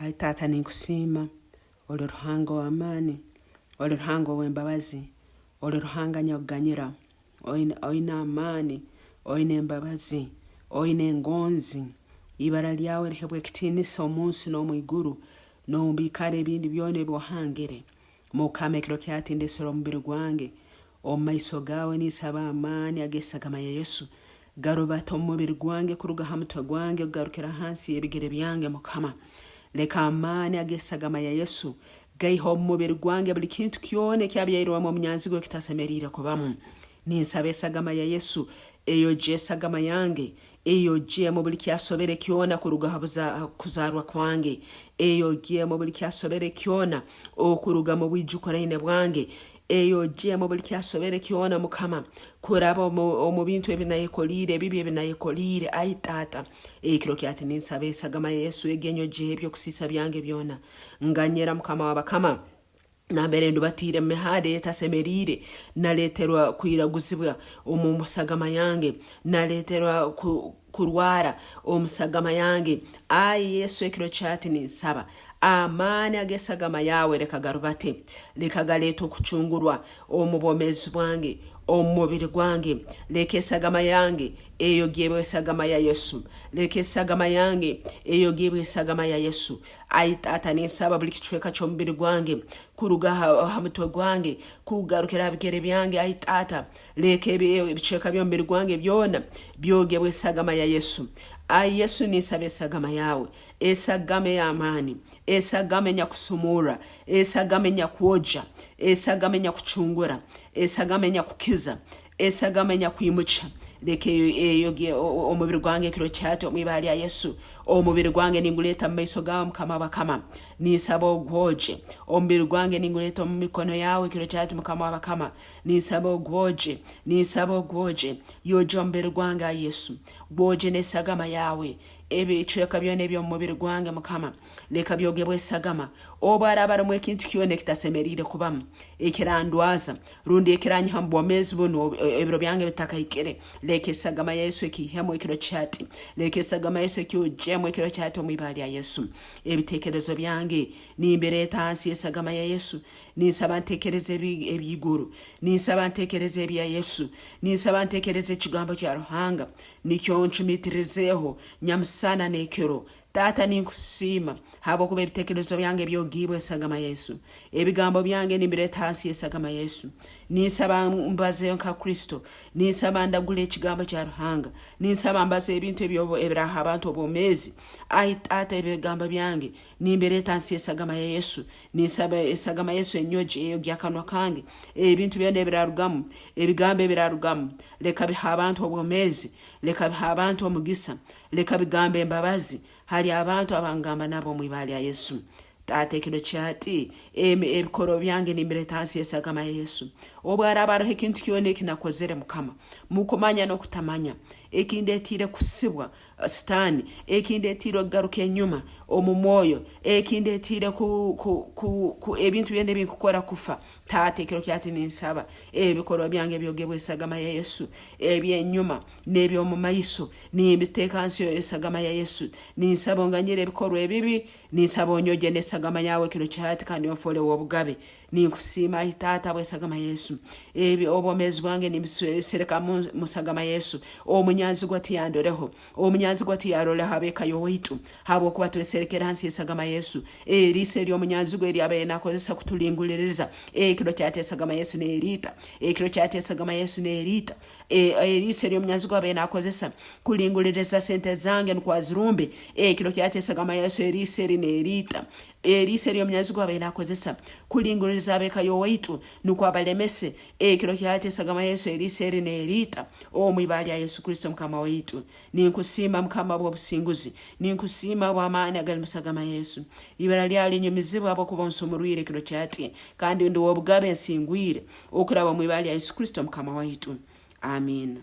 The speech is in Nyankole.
Ai Taata ninkusiima, ori Ruhanga ow'amaani, ori Ruhanga ow'embabazi, ori Ruhanga anyakuganyira, oine amaani, oine embabazi, oine engonzi. Ibara lyawe lihebwe ekitiinisa omu nsi n'omu iguru n'omu biikaro ebindi byona ebi wahangire. Mukama ekiro kyati ndesere omubiri gwange omu maiso gawe ninsaba amaani ag'esagama ya Yesu Garubata omu mubiri gwange kuruga ha mutwe gwange kugarukira hansi y'ebigere byange, Mukama. Leka amaani ag'esagama ya Yesu gaihe omu mubiri gwange buli kintu kyona ekyabyairwemu omunyanzigwa ekitasemeriire kubamu. Ninsaba esagama ya Yesu eyogye esagama yange, eyogyemu buli kyasobere kyona kuruga ha kuzaarwa kwange, eyogyemu buli kyasobere kyona okuruga mu bwijukuraine bwange, Eyogyemu buli kyasobere kyona, Mukama, kuraba omu bintu ebi nayekoliire, ebibi ebi nayekoliire. Ai Taata, ekiro kyati ninsaba esagama ya Yesu egi enyogyeho eby'okusiisa byange byona. Nganyira, Mukama w'abakama, nambere ndubatiire mu mihanda eyetasemeriire, naleterwa kwiraguzibwa omu sagama yange, naleterwa kurwara omu sagama yange. Ai Yesu, ekiro kyati ninsaba Amaani ag'esagama yaawe leka garubate, leka galeete okucungurwa omu bwomeezi bwange, omu mubiri gwange. Leka esagama yange eyogyebwe esagama ya Yesu. Leka esagama yange eyogyebwe esagama ya Yesu. Ai Taata, ninsaba buli kicweka ky'omubiri gwange, kuruga ha mutwe gwange kugarukira ha bigere byange, ai Taata, leka ebicweka by'omubiri gwange byona byogebwe esagama ya Yesu. Ai Yesu, ninsaba esagama yaawe. Esagama ey'amaani, esagama enyakusumurra, esagama enyakwogya, esagama enyakucungura, esagama enyakukiza, esagama enyakwimukya, leka eyogye omubiri gwange ekiro kyati omu ibara lya Yesu. Omubiri gwange ninguleeta mu maiso gaawe Mukama w'abakama, ninsaba ogwogye. Omubiri gwange ninguleeta omu mikono yaawe ekiro kyati Mukama w'abakama, ninsaba ogwogye, ninsaba ogwogye. Yogya omubiri gwange ai Yesu, gwogye n'esagama yaawe. Ebicweka byona eby'omu mubiri gwange, Mukama, leka byogebwe esagama. Obu haraaba harumu ekintu kyona ekitasemeriire kubamu, ekirandwaza, rundi ekiranyiha omu bwomeezi bunu ebiro byange bitakahikire, leka esagama ya Yesu ekiihemu ekiro kyati. Leka esagama ya Yesu ekyogyemu ekiro kyati omu ibara lya Yesu. Ebiteekerezo byange nimbireeta hansi y'esagama ya Yesu. Ninsaba ntekereze eby'iguru. Ninsaba ntekereze ebya Yesu. Ninsaba ntekereze ekigambo kya Ruhanga. Nikyo ncumitirizeeho nyamusana n'ekiro. Taata ninkusiima habwokuba ebitekerezo byange byogiibwe esagama ya Yesu. Ebigambo byange nimbireeta hansi y'esagama ya Yesu. Ninsaba mbaze nka Kristo. Ninsaba ndagule ekigambo kya Ruhanga. Ninsaba mbaze ebintu ebiraha abantu obwomeezi. Ai Taata ebigambo byange nimbireeta hansi y'esagama ya Yesu. Ninsaba esagama Yesu enyogye eyogye akanwa kange, ebintu byona ebirarugamu, ebigambo ebirarugamu, leka bihe abantu obwomeezi, leka bihe abantu omugisa, leka bigambe embabazi hali abantu abangamba nabo omu ibara lya Yesu. Taata ekiro kyati, ebikorwa byange nimbireta hansi y'esagama ya Yesu. Obu haraaba haroho ekintu kyona eki nakozere Mukama, mukumanya n'okutamanya, ekindetiire kusibwa Sitaani, ekindetiire okugaruka enyuma omu mwoyo, ekindetiire ku, ku, ku, ku, ebintu byona ebi nkukora kufa. Taata, ekiro kyati ninsaba, ebikorwa byange byogebwe esagama ya Yesu, eby'enyuma n'eby'omu maiso, nimbiteeka hansi y'esagama ya Yesu. Ninsaba onganyire ebikorwa ebibi, ninsaba onyogye n'esagama yawe ekiro kyati kandi onfoole w'obugabe. Ninkusiima ai Taata habw'esagama ya Yesu. Ebi obwomeezi bwange nimbisereka mu sagama ya Yesu. Omunyanzigwa tiyandoreho. Omunyanzigwa tiyaroleho ab'eka y'owaitu habwokuba tweserekere hansi y'esagama ya Yesu. Eriiso ery'omunyanzigwa eri abaire nakozesa kutulinguliriza, ekiro kyati esagama ya Yesu neriita. Ekiro kyati esagama ya Yesu neriita. Eriiso ery'omunyanzigwa abaire nakozesa kulinguliriza sente zange nukwo azirumbe, ekiro kyati esagama ya Yesu eriiso eri neriita. Eriiso ery'omunyanzigwa abaire naakozesa kulinguliriza ab'eka y'owaitu nukwo abalemese, ekiro kyati esagama ya Yesu eriiso eri neeriita, omu ibara lya Yesu Kristo Mukama waitu. Ninkusiima Mukama habw'obusinguzi. Ninkusiima habw'amaani agali mu sagama ya Yesu. Ibara lyawe linyumizibwe habwokuba onsumurwire ekiro kyati, kandi ndi w'obugabe nsingwire, okuraba omu ibara lya Yesu Kristo Mukama waitu. Amiina.